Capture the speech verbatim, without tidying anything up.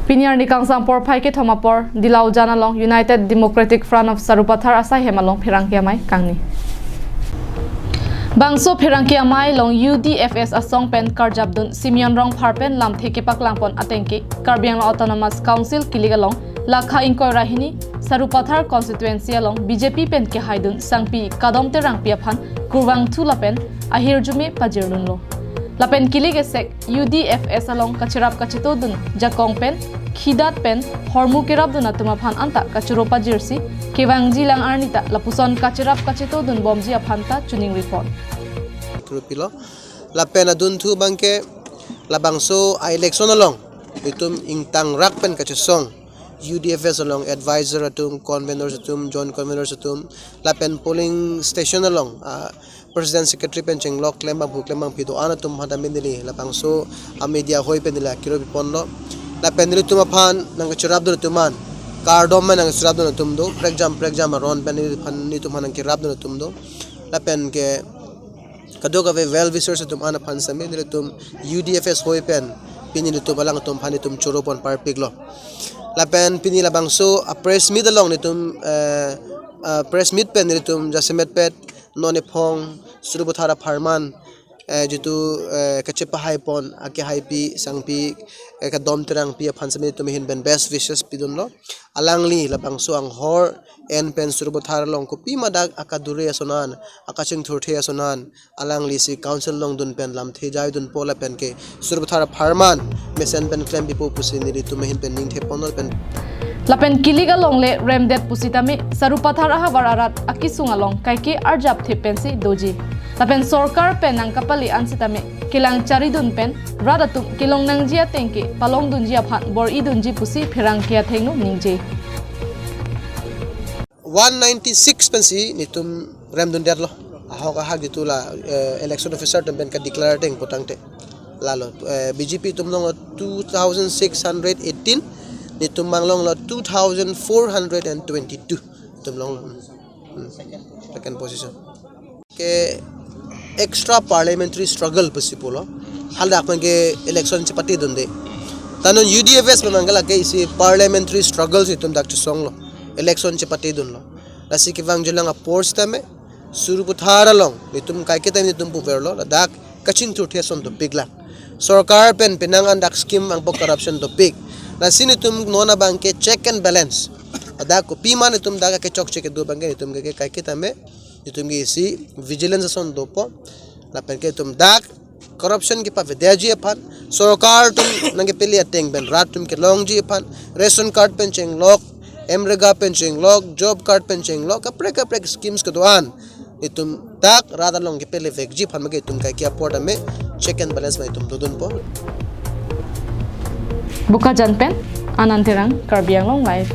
Pini arni kangsam porphai kethom apor, Dilaujan along United Democratic Front of Sarupathar asaihem along pherangke amei kangni. Bangso pherangke amei along U D F S asong pen karjapdun Simeon Rongphar pen lamthe kepaklangpon atengke Karbi Anglong Autonomous Council kilik along lakha ingkoi ra hini Sarupathar constituency along B J P pen kehaidun sangpi Kadom Terangpi aphan kurvangthu lapen ahirjume pajirlunlo. Lapen kilik esek U D F S along kacherap kachetodun jakong pen khidat pen hormu kerapdun atum aphan anta kachoro pajirsi kevangji lang arni ta lapuson kacherap kachetodun bomji aphan ta chuning report. Thurupilo. Lapen adunthu abangke labangso a-election along itum ingtangrak pen kachesong U D F S along advisor atum, conveners atum, joint conveners atum, lapen polling station along, ah, president secretary pen chenglok klembangphu klembangpi do-an atum aphan ta neli labangso a-media hoi pen neli akiro piponlo. Lapen nelitum aphan nangkacherapdun atum an, kardom pen nangkacherapdun atum do, prekjam prekjam aron pen neliphan nelitum aphan nangkerapdun atum do. Lapen ke kadokave well wishers atum an aphan sitame nelitum U D F S hoi pen pini nelitum alangtum aphan nelitum choropon parpiklo. Lapen pini labangso a-press meet along nelitum, eh, a-press meet pen nelitum jasemet pet non ephong Sarupathar apharman, eh, jitu, eh, kachepahaipon akehaipi sangpi, eh, Kadom Terangpi aphan sitame nelitum ahin pen best wishes pidunlo. Alangli labangso anghor en pen Sarupathar along kopima dak akadure ason an, akachingthurthe ason an, alanglisi council along dun pen lamthe jaidunpo lapen ke Sarupathar apharman mesen pen klempipo pusi nelitum ahin pen ningtheponlo pen. Lapen kilik along le remdet pusitame Sarupathar ahavar arat akisung along kaike arjapthe pensi doji. Lapen sorkar pen nangkapale an sitame kelang charidun pen rat atum kelong nangji atengke palongdunji aphan bor-idunji pusi pherangke athengno ningje. One ninety-six pensi nelitum remdundetlo. Ahok ahak jitu la, eh, election officer atum pen kadeclare ateng putangte. Lalo, eh, B J P atum longlo two thousand six hundred eighteen, nelitum abang longlo two thousand four hundred and twenty-two. Nelitum longlo. Hmm. Second position. Ke extra parliamentary struggle pusi pulo. Hadak pen ke election chepatedunde. Tanun U D F S pen abangke lake isi parliamentary struggle si itum dak chesonglo. Election chepatedunlo. Lasi kevangjilang apor sitame Sarupathar along nelitum kaike tame nelitum puverlo. Ladak kachingthurthe ason dopiklang. Sorkar pen penang an dak scheme angpo corruption dopik. Lasi nelitum non abangke check and balance. Ladak kopima nelitum dak kechokche kedo abangke nelitum ke kaike tame nelitum ke isi vigilance ason dopo. Lapen ke nelitum dak corruption kepavedetji aphan, sorkar atum nangkepale ateng pen rat atum kelongji aphan, ration card pen chenglok, MGNREGA pen chenglok, job card pen chenglok, kaprek kaprek schemes kedo-an nelitum dak rat along kepalevekji aphan abangke nelitum kaike apor tame check and balance abang nelitum dodunpo. Bokajan pen Anand Terang, Karbi Anglong Live.